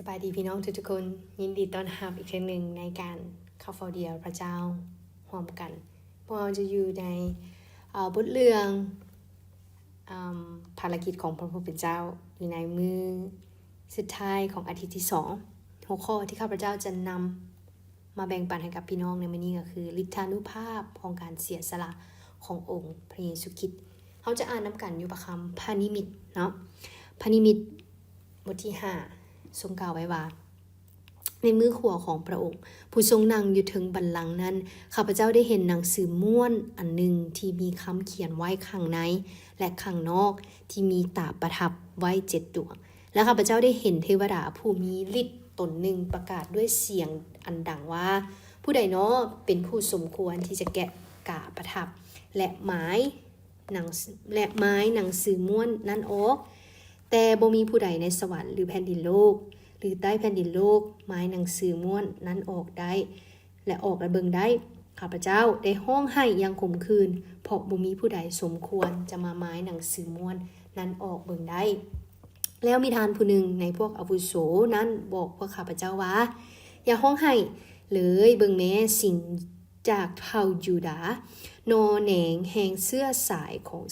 ສະບາຍດີພີ່ນ້ອງທຸກໆຄົນ, ຍິນດີຕ້ອນຮັບອີກເທື່ອໜຶ່ງໃນການເຂົ້າເຝົ້າດຽວພະເຈົ້າຮ່ວມກັນ. ພວກເຮົາຈະຢູ່ໃນ ເອີ ບົດເລື່ອງ ເອີ ພາລະກິດຂອງພະຜູ້ເປັນເຈົ້າ ຢູ່ໃນມື້ສຸດທ້າຍຂອງອາທິດທີສອງ. ຫົວຂໍ້ທີ່ຂ້າພະເຈົ້າຈະນຳ ມາແບ່ງປັນໃຫ້ກັບພີ່ນ້ອງໃນມື້ນີ້ກໍຄື ລິດທານຸພາບຂອງການເສຍສະຫຼະຂອງອົງພະເຢຊູຄຣິດ. ເຮົາຈະອ່ານນຳກັນຢູ່ພະຄຳພະນິມິດເນາະ, ພະນິມິດບົດທີຫ້າ ຊົງກ່າວໄວ້ວ່າ, ໃນມືຂວາຂອງພະອົງ ຜູ້ຊົງນັ່ງຢູ່ເທິງບັນລັງນັ້ນ, ຂ້າພະເຈົ້າໄດ້ເຫັນໜັງສືມ້ວນອັນໜຶ່ງທີ່ມີຄຳຂຽນໄວ້ຂ້າງໃນ ແລະ ຂ້າງນອກ ທີ່ມີຕາປະທັບໄວ້ເຈັດດວງ. ແລະ ຂ້າພະເຈົ້າໄດ້ເຫັນເທວະດາຜູ້ມີລິດຕົນໜຶ່ງປະກາດດ້ວຍສຽງອັນດັງວ່າ, ຜູ້ໃດເນາະເປັນຜູ້ສົມຄວນທີ່ຈະແກະກາປະທັບ ແລະ ໝາຍໜັງ ແລະ ໝາຍໜັງສືມ້ວນນັ້ນອອກ? ແຕ່ບໍ່ມີຜູ້ໃດໃນສະຫວັນ ຫຼື ແຜ່ນດິນໂລກ ຫຼື ໃຕ້ແຜ່ນດິນໂລກ ໝາຍໜັງສືມ້ວນນັ້ນອອກໄດ້ ແລະ ອອກ ແລະ ເບິ່ງໄດ້. ຂ້າພະເຈົ້າໄດ້ຮ້ອງໄຫ້ຢ່າງຂົມຂື່ນ ເພາະບໍ່ມີຜູ້ໃດສົມຄວນຈະມາໝາຍໜັງສືມ້ວນນັ້ນອອກເບິ່ງໄດ້. ແລ້ວມີທ່ານຜູ້ໜຶ່ງໃນພວກອາວຸໂສນັ້ນບອກພວກຂ້າພະເຈົ້າວ່າ, ຢ່າຮ້ອງໄຫ້ເລີຍ, ເບິ່ງແມ້, ສິງຈາກເຜົ່າຢູດາ, ໜໍ່ແໜງແຫ່ງເຊື້ອສາຍຂອງ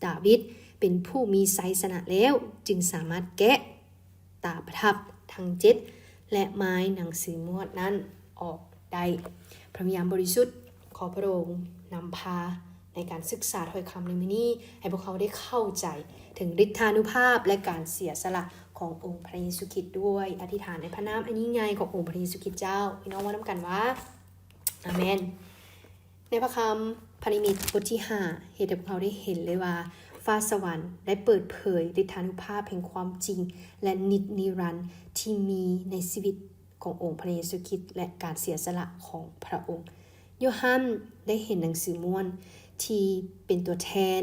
ດາວິດ, ເປັນຜູ້ມີໄຊຊະນະແລ້ວ, ຈຶ່ງສາມາດແກະ ຕາປະທັບທັງເຈັດ ແລະ ໝາຍໜັງສືມ້ວນນັ້ນອອກໄດ້. ພະວິນຍານບໍລິສຸດ ຂໍພະອົງນຳພາໃນການສຶກສາຖ້ອຍຄຳໃນມື້ນີ້ ໃຫ້ພວກເຮົາໄດ້ເຂົ້າໃຈເຖິງລິດທານຸພາບ ແລະ ການເສຍສະຫຼະຂອງອົງພະເຢຊູຄຣິດດ້ວຍ. ອະທິຖານໃນພະນາມອັນຍິ່ງໃຫຍ່ຂອງອົງພະເຢຊູຄຣິດເຈົ້າ. ພີ່ນ້ອງເວົ້ານຳກັນວ່າ, ອາເມນ. ໃນພະຄຳພະນິມິດບົດທີຫ້າ ເຮັດໃຫ້ພວກເຮົາໄດ້ເຫັນເລີຍວ່າ ຟ້າສະຫວັນໄດ້ເປີດເຜີຍລິດທານຸພາບແຫ່ງຄວາມຈິງ ແລະ ນິດນິລັນທີ່ມີໃນຊີວິດຂອງອົງພະເຢຊູຄຣິດ ແລະ ການເສຍສະຫຼະຂອງພະອົງ. ໂຢຮັນໄດ້ເຫັນໜັງສືມ້ວນທີ່ເປັນຕົວແທນ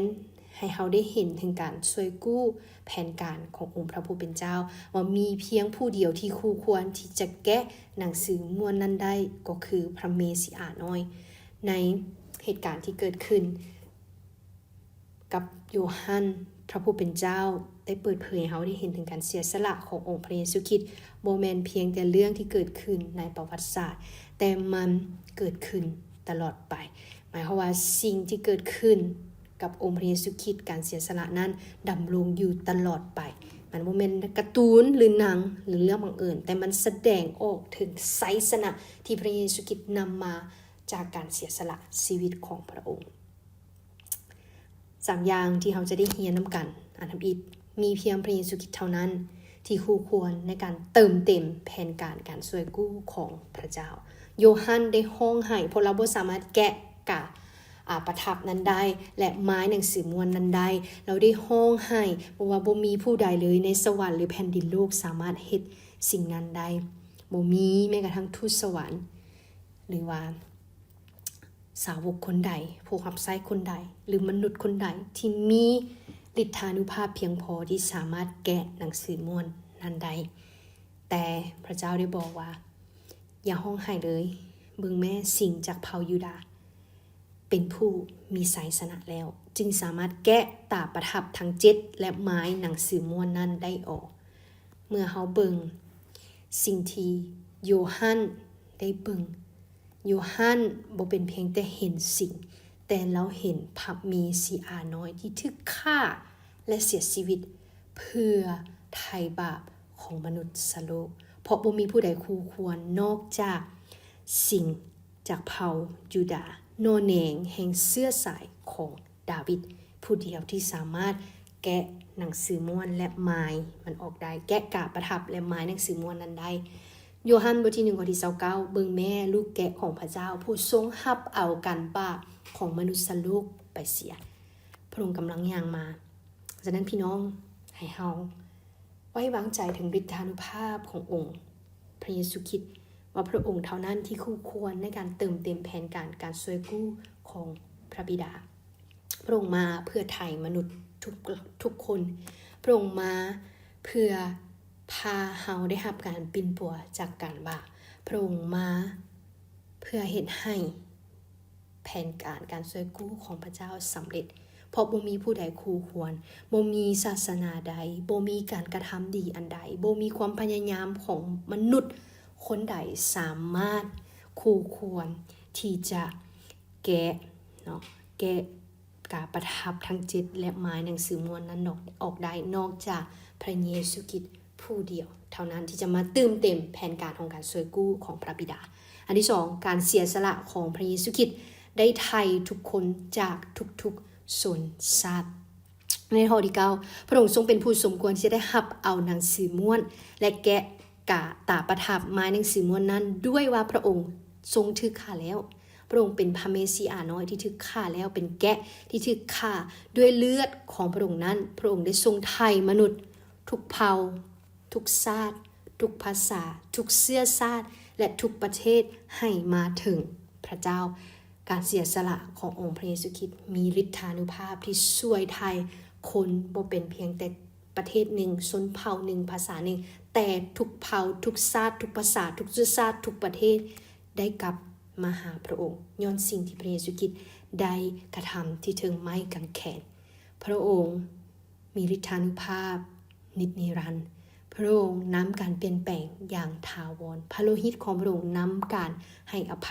ໃຫ້ເຮົາໄດ້ເຫັນເຖິງການຊ່ວຍກູ້ແຜນການຂອງອົງພະຜູ້ເປັນເຈົ້າ ວ່າມີພຽງຜູ້ດຽວທີ່ຄູ່ຄວນທີ່ຈະແກະໜັງສືມ້ວນນັ້ນໄດ້ ກໍຄືພະເມຊິອານ້ອຍ. ໃນເຫດການທີ່ເກີດຂຶ້ນກັບໂຢຮັນ, ພະຜູ້ເປັນເຈົ້າໄດ້ເປີດເຜີຍໃຫ້ເຮົາໄດ້ເຫັນເຖິງການເສຍສະຫຼະຂອງອົງພະເຢຊູຄຣິດ, ບໍ່ແມ່ນພຽງແຕ່ເລື່ອງທີ່ເກີດຂຶ້ນໃນປະຫວັດສາດ, ແຕ່ມັນເກີດຂຶ້ນຕະຫຼອດໄປ. ໝາຍຄວາມວ່າສິ່ງທີ່ເກີດຂຶ້ນ ກັບອົງພະເຢຊູຄຣິດ, ການເສຍສະຫຼະນັ້ນດຳລົງຢູ່ຕະຫຼອດໄປ. ມັນບໍ່ແມ່ນກາຕູນ ຫຼື ໜັງ ຫຼື ເລື່ອງບັງເອີນ, ແຕ່ມັນສະແດງອອກເຖິງໄຊຊະນະທີ່ພະເຢຊູຄຣິດນຳມາຈາກການເສຍສະຫຼະຊີວິດຂອງພະອົງ. ສາມຢ່າງທີ່ເຮົາຈະໄດ້ຮຽນນຳກັນ. ອັນທຳອິດ, ມີພຽງພະເຢຊູຄຣິດເທົ່ານັ້ນທີ່ຄູ່ຄວນໃນການເຕີມເຕັມແຜນການການຊ່ວຍກູ້ຂອງພະເຈົ້າ. ໂຢຮັນໄດ້ຮ້ອງໄຫ້ ເພາະລາວບໍ່ສາມາດແກະກາ ອາ ປະທັບນັ້ນໄດ້ ແລະ ໝາຍໜັງສືມ້ວນນັ້ນໄດ້. ລາວໄດ້ຮ້ອງໄຫ້ ເພາະວ່າບໍ່ມີຜູ້ໃດເລີຍໃນສະຫວັນ ຫຼື ແຜ່ນດິນໂລກສາມາດເຮັດສິ່ງນັ້ນໄດ້. ບໍ່ມີແມ້ກະທັ່ງທູດສະຫວັນ ຫຼືວ່າສາວົກຄົນໃດ, ຜູ້ຮັບໃຊ້ຄົນໃດ ຫຼື ມະນຸດຄົນໃດທີ່ມີລິດທານຸພາບພຽງພໍທີ່ສາມາດແກະໜັງສືມ້ວນນັ້ນໄດ້. ແຕ່ພະເຈົ້າໄດ້ບອກວ່າ, ຢ່າຮ້ອງໄຫ້ເລີຍ, ເບິ່ງແມ້, ສິງຈາກເຜົ່າຢູດາ ເປັນຜູ້ມີໄຊຊະນະແລ້ວ, ຈຶ່ງສາມາດແກະຕາປະທັບທັງເຈັດ ແລະ ໝາຍໜັງສືມ້ວນນັ້ນໄດ້ອອກ. ເມື່ອເຮົາເບິ່ງສິ່ງທີ່ໂຢຮັນໄດ້ເບິ່ງ, ໂຢຮັນບໍ່ເປັນພຽງແຕ່ເຫັນສິງ, ແຕ່ລາວເຫັນພະເມຊິອານ້ອຍທີ່ຖືກຂ້າ ແລະ ເສຍຊີວິດເພື່ອໄຖ່ບາບຂອງມະນຸດສະໂລກ, ເພາະບໍ່ມີຜູ້ໃດຄູ່ຄວນນອກຈາກສິງຈາກເຜົ່າຢູດາ, ໜໍ່ແໜງແຫ່ງເຊື້ອສາຍຂອງດາວິດ, ຜູ້ດຽວທີ່ສາມາດແກະໜັງສືມ້ວນ ແລະ ໝາຍມັນອອກໄດ້, ແກະກາປະທັບ ແລະ ໝາຍໜັງສືມ້ວນນັ້ນໄດ້. ໂຢຮັນ ບົດທີໜຶ່ງ ຂໍ້ທີຊາວເກົ້າ, ເບິ່ງແມ້, ລູກແກະຂອງພະເຈົ້າ, ຜູ້ຊົງຮັບເອົາການບາບຂອງມະນຸດສະໂລກໄປເສຍ. ພະອົງກຳລັງຍ່າງມາ. ສະນັ້ນ ພີ່ນ້ອງ, ໃຫ້ເຮົາໄວ້ວາງໃຈເຖິງລິດທານຸພາບຂອງອົງພະເຢຊູຄຣິດ, ວ່າພະອົງເທົ່ານັ້ນທີ່ຄູ່ຄວນໃນການເຕີມເຕັມແຜນການການຊ່ວຍກູ້ຂອງພະບິດາ. ພະອົງມາເພື່ອໄຖ່ມະນຸດທຸກ, ທຸກຄົນ. ພະອົງມາເພື່ອພາເຮົາໄດ້ຮັບການປິ່ນປົວຈາກການບາບ. ພະອົງມາເພື່ອເຮັດໃຫ້ແຜນການການຊ່ວຍກູ້ຂອງພະເຈົ້າສຳເລັດ. ເພາະບໍ່ມີຜູ້ໃດຄູ່ຄວນ, ບໍ່ມີສາສະໜາໃດ, ບໍ່ມີການກະທຳດີອັນໃດ, ບໍ່ມີຄວາມພະຍາຍາມຂອງມະນຸດຄົນໃດສາມາດຄູ່ຄວນທີ່ຈະແກະເນາະ, ແກະກາປະທັບທັງເຈັດ ແລະ ໝາຍໜັງສືມ້ວນນັ້ນອອກໄດ້ ນອກຈາກພະເຢຊູຄຣິດຜູ້ດຽວເທົ່ານັ້ນ ທີ່ຈະມາຕື່ມເຕັມແຜນການຂອງການຊ່ວຍກູ້ຂອງພະບິດາ. ອັນທີສອງ, ການເສຍສະຫຼະຂອງພະເຢຊູຄຣິດໄດ້ໄຖ່ທຸກຄົນຈາກທຸກໆຊົນຊາດ. ໃນຂໍ້ທີເກົ້າ, ພະອົງຊົງເປັນຜູ້ສົມຄວນທີ່ຈະໄດ້ຮັບເອົາໜັງສືມ້ວນ ແລະ ແກະກາຕາປະທັບໝາຍໜັງສືມ້ວນນັ້ນ ດ້ວຍວ່າພະອົງຊົງຖືກຂ້າແລ້ວ. ພະອົງເປັນພະເມຊິອານ້ອຍທີ່ຖືກຂ້າແລ້ວ, ເປັນແກະທີ່ຖືກຂ້າດ້ວຍເລືອດຂອງພະອົງນັ້ນ. ພະອົງໄດ້ຊົງໄຖ່ມະນຸດທຸກເຜົ່າ, ທຸກຊາດ, ທຸກພາສາ, ທຸກເຊື້ອຊາດ ແລະ ທຸກປະເທດໃຫ້ມາເຖິງພະເຈົ້າ. ການເສຍສະຫຼະຂອງອົງພະເຢຊູຄຣິດມີລິດທານຸພາບທີ່ຊ່ວຍໄຖ່ຄົນບໍ່ເປັນພຽງແຕ່ປະເທດໜຶ່ງ, ຊົນເຜົ່າໜຶ່ງ, ພາສາໜຶ່ງ, ແຕ່ທຸກເຜົ່າ, ທຸກຊາດ, ທຸກພາສາ, ທຸກເຊື້ອຊາດ, ທຸກປະເທດໄດ້ກັບມາຫາພະອົງ ຍ້ອນສິ່ງທີ່ພະເຢຊູຄຣິດໄດ້ກະທຳທີ່ເທິງໄມ້ກາງແຂນ. ພະອົງ ມີລິດທານຸພາບນິດນິລັນ. ພະອົງນຳການປ່ຽນແປງຢ່າງຖາວອນ. ພະໂລຫິດຂອງພະອົງນຳການໃຫ້ອະໄພ.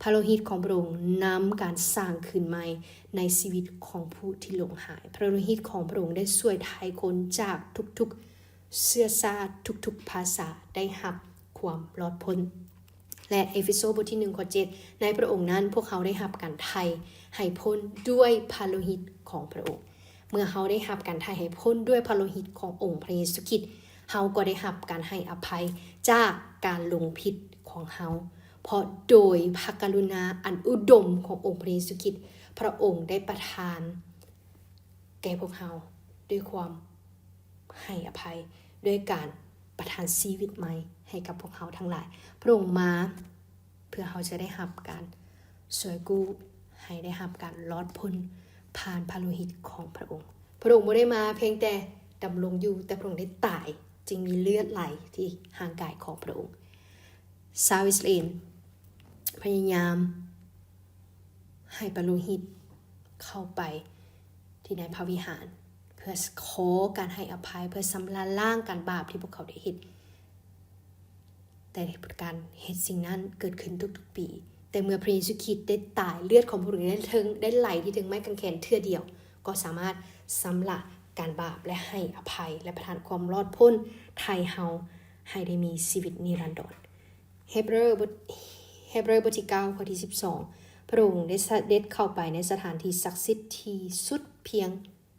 ພະໂລຫິດຂອງພະອົງນຳການສ້າງຄືນໃໝ່ໃນຊີວິດຂອງຜູ້ທີ່ຫຼົງຫາຍ. ພະໂລຫິດຂອງພະອົງໄດ້ຊ່ວຍໄຖ່ຄົນຈາກທຸກໆເຊື້ອຊາດ, ທຸກໆພາສາ ໄດ້ຮັບຄວາມລອດພົ້ນ. ແລະ ເອເຟໂຊບົດທີໜຶ່ງ ຂໍ້ເຈັດ ໃນພະອົງນັ້ນພວກເຮົາໄດ້ຮັບການໄຖ່ໃຫ້ພົ້ນດ້ວຍພະໂລຫິດຂອງພະອົງ. ເມື່ອເຮົາໄດ້ຮັບການໄຖ່ໃຫ້ພົ້ນດ້ວຍພະໂລຫິດຂອງອົງພະເຢຊູຄຣິດ, ເຮົາກໍໄດ້ຮັບການໃຫ້ອະໄພຈາກການຫຼົງຜິດຂອງເຮົາ, ເພາະໂດຍພະກະລຸນາອັນອຸດົມຂອງອົງພະເຢຊູຄຣິດ, ພະອົງໄດ້ປະທານແກ່ພວກເຮົາດ້ວຍຄວາມໃຫ້ອະໄພ, ດ້ວຍການປະທານຊີວິດໃໝ່ໃຫ້ກັບພວກເຮົາທັງຫຼາຍ. ພະອົງມາເພື່ອເຮົາຈະໄດ້ຮັບການຊ່ວຍກູ້, ໃຫ້ໄດ້ຮັບການລອດພົ້ນຜ່ານພະໂລຫິດຂອງພະອົງ. ພະອົງບໍ່ໄດ້ມາພຽງແຕ່ດຳລົງຢູ່, ແຕ່ພະອົງໄດ້ຕາຍ, ຈຶ່ງມີເລືອດໄຫຼທີ່ຮ່າງກາຍຂອງພະອົງ. ຊາວອິດສະຣາເອນພະຍາຍາມໃຫ້ພະໂລຫິດເຂົ້າໄປທີ່ໃນພະວິຫານ ເພື່ອຂໍການໃຫ້ອະໄພ, ເພື່ອຊຳລະລ້າງການບາບທີ່ພວກເຂົາໄດ້ເຮັດ. ແຕ່ການເຮັດສິ່ງນັ້ນເກີດຂຶ້ນທຸກໆປີ. ແຕ່ເມື່ອພະເຢຊູຄຣິດໄດ້ຕາຍ, ເລືອດຂອງພະອົງໄດ້ເທິງ, ໄດ້ໄຫຼທີ່ເທິງໄມ້ກາງແຂນເທື່ອດຽວ, ກໍສາມາດຊຳລະການບາບ ແລະ ໃຫ້ອະໄພ ແລະ ປະທານຄວາມລອດພົ້ນໄຖ່ເຮົາໃຫ້ໄດ້ມີຊີວິດນິລັນດອນ. ເຮບເຣີບົດ, ເຮບເຣີບົດທີເກົ້າ ຂໍ້ທີສິບສອງ ພະອົງໄດ້ສະເດັດເຂົ້າໄປໃນສະຖານທີ່ສັກສິດທີ່ສຸດພຽງ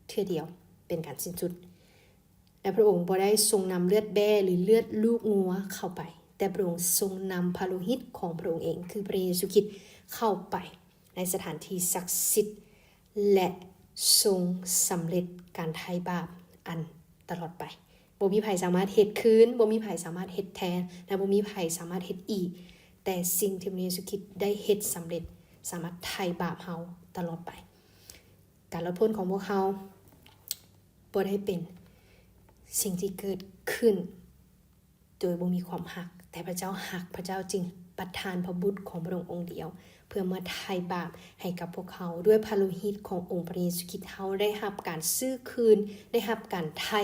ເທື່ອດຽວເປັນການສິ້ນສຸດ. ແລະ ພະອົງບໍ່ໄດ້ຊົງນຳເລືອດແບ້ ຫຼື ເລືອດລູກງົວເຂົ້າໄປ, ແຕ່ພະອົງຊົງນຳພະໂລຫິດຂອງພະອົງເອງ, ຄືພະເຢຊູຄຣິດ ເຂົ້າໄປໃນສະຖານທີ່ສັກສິດ ແລະ ຊົງສຳເລັດການໄຖ່ບາບອັນຕະຫຼອດໄປ. ບໍ່ມີໃຜສາມາດເຮັດຄືນ, ບໍ່ມີໃຜສາມາດເຮັດແທນ ແລະ ບໍ່ມີໃຜສາມາດເຮັດອີກ, ແຕ່ສິ່ງທີ່ພະເຢຊູຄຣິດໄດ້ເຮັດສຳເລັດ ສາມາດໄຖ່ບາບເຮົາຕະຫຼອດໄປ. ການລອດພົ້ນຂອງພວກເຮົາບໍ່ໄດ້ເປັນສິ່ງທີ່ເກີດຂຶ້ນໂດຍບໍ່ມີຄວາມຮັກ, ແຕ່ພະເຈົ້າຮັກ, ພະເຈົ້າຈຶ່ງປະທານພະບຸດຂອງພະອົງອົງດຽວ ເພື່ອມາໄຖ່ບາບໃຫ້ກັບພວກເຮົາ. ດ້ວຍພະໂລຫິດຂອງອົງພະເຢຊູຄຣິດ, ເຮົາໄດ້ຮັບການຊື້ຄືນ, ໄດ້ຮັບການໄຖ່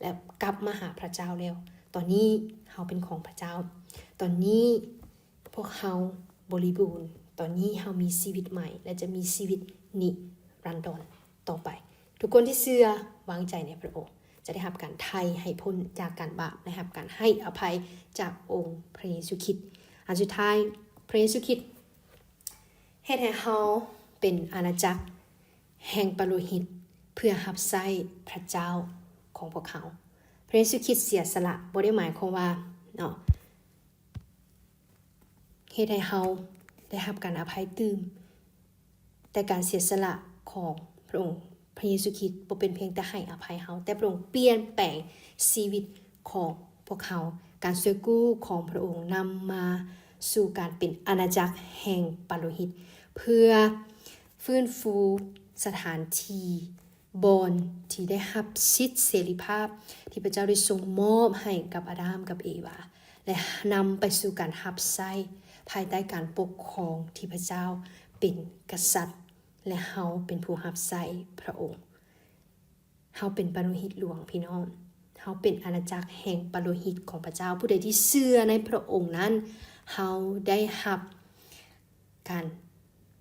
ແລະ ກັບມາຫາພະເຈົ້າແລ້ວ. ຕອນນີ້ເຮົາເປັນຂອງພະເຈົ້າ. ຕອນນີ້ພວກເຮົາບໍລິບູນ. ຕອນນີ້ເຮົາມີຊີວິດໃໝ່ ແລະ ຈະມີຊີວິດນິລັນດອນຕໍ່ໄປ. ທຸກຄົນທີ່ເຊື່ອວາງໃຈໃນພະອົງ ຈະໄດ້ຮັບການໄຖ່ໃຫ້ພົ້ນຈາກການບາບ ໄດ້ຮັບການໃຫ້ອະໄພຈາກອົງພະເຢຊູຄຣິດ. ອັນສຸດທ້າຍ, ພະເຢຊູຄຣິດເຮັດໃຫ້ເຮົາເປັນອານາຈັກແຫ່ງປະໂລຫິດ ເພື່ອຮັບໃຊ້ພະເຈົ້າຂອງພວກເຮົາ. ພະເຢຊູຄຣິດເສຍສະຫຼະ ບໍ່ໄດ້ໝາຍຄວາມວ່າເນາະ ເຮັດໃຫ້ເຮົາໄດ້ຮັບການອະໄພຕື່ມ, ແຕ່ການເສຍສະຫຼະຂອງພະອົງພະເຢຊູຄຣິດບໍ່ເປັນພຽງແຕ່ໃຫ້ອະໄພເຮົາ, ແຕ່ພະອົງປ່ຽນແປງຊີວິດຂອງພວກເຮົາ. ການຊ່ວຍກູ້ຂອງພະອົງນຳມາສູ່ການເປັນອານາຈັກແຫ່ງປະໂລຫິດ ເພື່ອຟື້ນຟູສະຖານທີ່ ບ່ອນທີ່ໄດ້ຮັບສິດເສລີພາບທີ່ພະເຈົ້າໄດ້ຊົງມອບໃຫ້ກັບອາດາມກັບເອວາ ແລະ ນຳໄປສູ່ການຮັບໃຊ້ພາຍໃຕ້ການປົກຄອງທີ່ພະເຈົ້າເປັນກະສັດ ແລະ ເຮົາເປັນຜູ້ຮັບໃຊ້ພຣະອົງ. ເຮົາເປັນປະໂລຫິດຫຼວງ, ພີ່ນ້ອງ. ເຮົາເປັນອານາຈັກແຫ່ງປະໂລຫິດຂອງພຣະເຈົ້າ. ຜູ້ໃດທີ່ເຊື່ອໃນພຣະອົງນັ້ນ, ເຮົາໄດ້ຮັບການ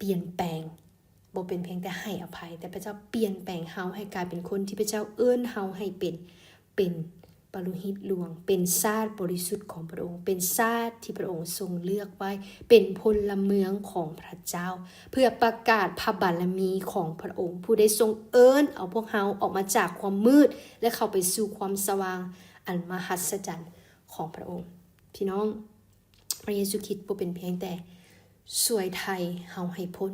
ປ່ຽນແປງ, ບໍ່ເປັນພຽງແຕ່ໃຫ້ອະໄພ, ແຕ່ພຣະເຈົ້າປ່ຽນແປງເຮົາໃຫ້ກາຍເປັນຄົນທີ່ພຣະເຈົ້າເອີ້ນເຮົາໃຫ້ເປັນ, ເປັນ ປະໂລຫິດຫຼວງ, ເປັນຊາດບໍລິສຸດຂອງພຣະອົງ, ເປັນຊາດທີ່ພຣະອົງຊົງເລືອກໄວ້, ເປັນພົນລະເມືອງຂອງພຣະເຈົ້າ, ເພື່ອປະກາດພຣະບາລະມີຂອງພຣະອົງ, ຜູ້ໄດ້ຊົງເອີ້ນເອົາພວກເຮົາອອກມາຈາກຄວາມມືດ ແລະ ເຂົ້າໄປສູ່ຄວາມສະຫວ່າງອັນມະຫັດສະຈັນຂອງພຣະອົງ. ພີ່ນ້ອງ, ພຣະເຢຊູຄຣິດບໍ່ເປັນພຽງແຕ່ຊ່ວຍໄຖ່ເຮົາໃຫ້ພົ້ນ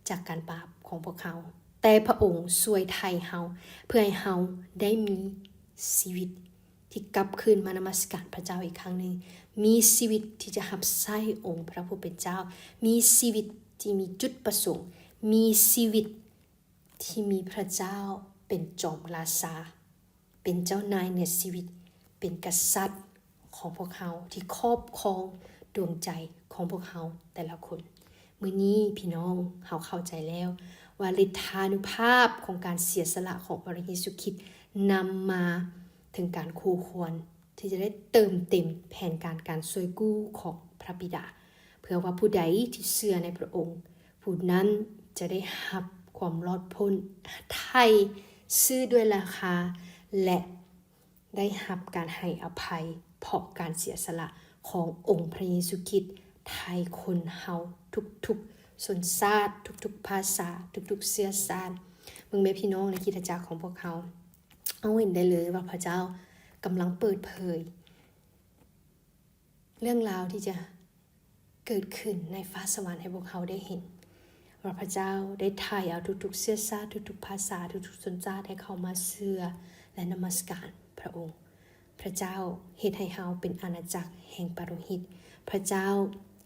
ຈາກການບາບຂອງພວກເຮົາ, ແຕ່ພຣະອົງຊ່ວຍໄຖ່ເຮົາເພື່ອໃຫ້ເຮົາໄດ້ມີຊີວິດທີ່ກັບຄືນມານະມັດສະການພຣະເຈົ້າອີກຄັ້ງໜຶ່ງ, ມີຊີວິດທີ່ຈະຮັບໃຊ້ອົງພຣະຜູ້ເປັນເຈົ້າ, ມີຊີວິດທີ່ມີຈຸດປະສົງ, ມີຊີວິດ ທີ່ມີພຣະເຈົ້າເປັນຈອມລາຊາ, ເປັນເຈົ້ານາຍເໜືອຊີວິດ, ເປັນກະສັດຂອງພວກເຮົາທີ່ຄອບຄອງດວງໃຈຂອງພວກເຮົາແຕ່ລະຄົນ. ມື້ນີ້ພີ່ນ້ອງ, ເຮົາເຂົ້າໃຈແລ້ວວ່າລິດທານຸພາບຂອງການເສຍສະຫຼະຂອງພຣະເຢຊູຄຣິດນຳມາເຖິງການຄູ່ຄວນ ທີ່ຈະໄດ້ເຕີມເຕັມແຜນການການຊ່ວຍກູ້ຂອງພຣະບິດາ, ເພື່ອວ່າຜູ້ໃດທີ່ເຊື່ອໃນພຣະອົງ, ຜູ້ນັ້ນຈະໄດ້ຮັບຄວາມລອດພົ້ນ, ໄຖ່ຊື້ດ້ວຍລາຄາ ແລະ ໄດ້ຮັບການໃຫ້ອະໄພ ເພາະການເສຍສະຫຼະຂອງອົງພຣະເຢຊູຄຣິດ ໄຖ່ຄົນເຮົາທຸກໆຊົນຊາດ, ທຸກໆພາສາ, ທຸກໆເຊື້ອຊາດ. ເບິ່ງແມ້ພີ່ນ້ອງໃນຄຣິສຕະຈັກຂອງພວກເຮົາ, ເຮົາເຫັນໄດ້ເລີຍວ່າພຣະເຈົ້າກຳລັງເປີດເຜີຍເລື່ອງລາວທີ່ຈະເກີດຂຶ້ນໃນຟ້າສະຫວັນໃຫ້ພວກເຮົາໄດ້ເຫັນ ວ່າພຣະເຈົ້າໄດ້ໄຖ່ເອົາທຸກໆເຊື້ອຊາດ, ທຸກໆພາສາ, ທຸກໆຊົນຊາດໃຫ້ເຂົ້າມາເຊື່ອ ແລະ ນະມັດສະການພຣະອົງ. ພຣະເຈົ້າເຮັດໃຫ້ເຮົາເປັນອານາຈັກແຫ່ງປະໂລຫິດ. ພຣະເຈົ້າ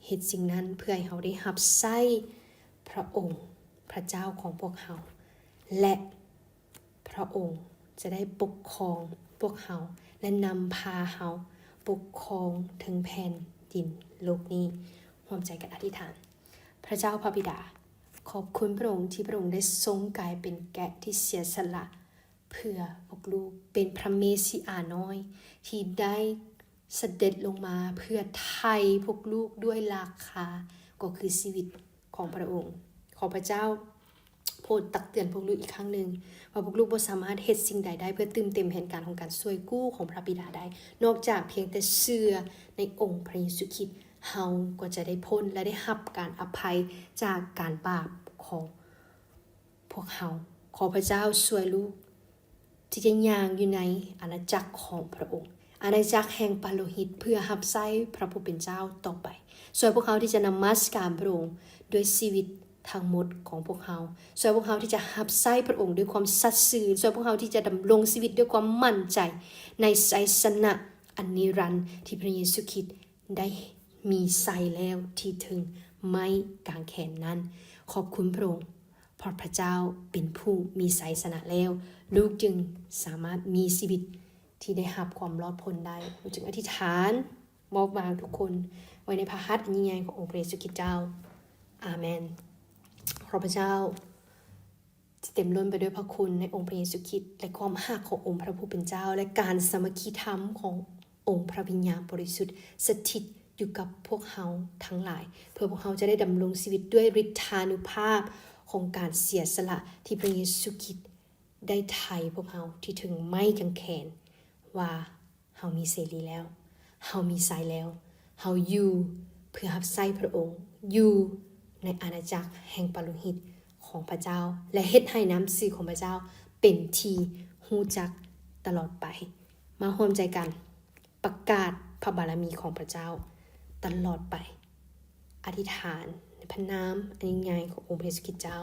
ເຮັດສິ່ງນັ້ນເພື່ອໃຫ້ເຮົາໄດ້ຮັບໃຊ້ພຣະອົງ, ພຣະເຈົ້າຂອງພວກເຮົາ ແລະ ພຣະອົງຈະໄດ້ປົກຄອງພວກເຮົາ ແລະ ນຳພາເຮົາປົກຄອງເທິງແຜ່ນດິນໂລກນີ້. ຮ່ວມໃຈກັນອະທິຖານ. ພຣະເຈົ້າພຣະບິດາ, ຂອບຄຸນພຣະອົງທີ່ພຣະອົງໄດ້ຊົງກາຍເປັນແກະທີ່ເສຍສະຫຼະເພື່ອພວກລູກ, ເປັນພຣະເມຊິອານ້ອຍທີ່ໄດ້ສະເດັດລົງມາເພື່ອໄຖ່ພວກລູກດ້ວຍລາຄາ, ກໍຄືຊີວິດ ຂອງພຣະອົງ. ຂໍພຣະເຈົ້າໂປດຕັກເຕືອນພວກລູກອີກຄັ້ງໜຶ່ງ ວ່າພວກລູກບໍ່ສາມາດເຮັດສິ່ງໃດໄດ້ເພື່ອຕື່ມເຕັມແຜນການຂອງການຊ່ວຍກູ້ຂອງພຣະບິດາໄດ້ ນອກຈາກພຽງແຕ່ເຊື່ອໃນອົງພຣະເຢຊູຄຣິດ, ເຮົາກໍຈະໄດ້ພົ້ນ ແລະ ໄດ້ຮັບການອະໄພຈາກການບາບຂອງພວກເຮົາ. ຂໍພຣະເຈົ້າຊ່ວຍລູກ ທີ່ຈະຍ່າງຢູ່ໃນອານາຈັກຂອງພຣະອົງ, ອານາຈັກແຫ່ງປະໂລຫິດ ເພື່ອຮັບໃຊ້ພຣະຜູ້ເປັນເຈົ້າຕໍ່ໄປ. ຊ່ວຍພວກເຮົາທີ່ຈະນະມັດສະການພຣະອົງດ້ວຍຊີວິດທັງໝົດຂອງພວກເຮົາ. ຊ່ວຍພວກເຮົາທີ່ຈະຮັບໃຊ້ພຣະອົງດ້ວຍຄວາມສັດຊື່. ຊ່ວຍພວກເຮົາທີ່ຈະດຳລົງຊີວິດດ້ວຍຄວາມໝັ້ນໃຈໃນໄຊຊະນະອັນນິລັນທີ່ພຣະເຢຊູຄຣິດໄດ້ມີໄຊແລ້ວທີ່ເທິງໄມ້ກາງແຂນນັ້ນ. ຂອບຄຸນພຣະອົງ ເພາະພຣະເຈົ້າເປັນຜູ້ມີໄຊຊະນະແລ້ວ, ລູກຈຶ່ງສາມາດມີຊີວິດທີ່ໄດ້ຮັບຄວາມລອດພົ້ນໄດ້. ລູກຈຶ່ງອະທິຖານມອບວາງທຸກຄົນໄວ້ໃນພະຫັດອັນຍິ່ງໃຫຍ່ຂອງອົງພຣະເຢຊູຄຣິດເຈົ້າ. ອາເມນ. ຂໍພຣະເຈົ້າຈະເຕັມລົ້ນໄປດ້ວຍພຣະຄຸນໃນອົງພຣະເຢຊູຄຣິດ ແລະ ຄວາມຮັກຂອງອົງພຣະຜູ້ເປັນເຈົ້າ ແລະ ການສາມັກຄີທຳຂອງ ອົງພຣະວິນຍານບໍລິສຸດສະຖິດຢູ່ກັບພວກເຮົາທັງຫຼາຍ, ເພື່ອພວກເຮົາຈະໄດ້ດຳລົງຊີວິດດ້ວຍລິດທານຸພາບຂອງການເສຍສະຫຼະທີ່ພຣະເຢຊູຄຣິດໄດ້ໄຖ່ພວກເຮົາທີ່ເທິງໄມ້ກາງແຂນ, ວ່າເຮົາມີເສລີແລ້ວ, ເຮົາມີໄຊແລ້ວ, ເຮົາຢູ່ເພື່ອຮັບໃຊ້ພຣະອົງ, ຢູ່ໃນອານາຈັກແຫ່ງປະໂລຫິດຂອງພຣະເຈົ້າ ແລະ ເຮັດໃຫ້ນາມຊື່ຂອງພຣະເຈົ້າເປັນທີ່ຮູ້ຈັກຕະຫຼອດໄປ. ມາຮ່ວມໃຈກັນ ປະກາດພຣະບາລະມີຂອງພຣະເຈົ້າຕະຫຼອດໄປ. ອະທິຖານໃນພຣະນາມອັນຍິ່ງໃຫຍ່ຂອງອົງພຣະເຢຊູຄຣິດເຈົ້າ.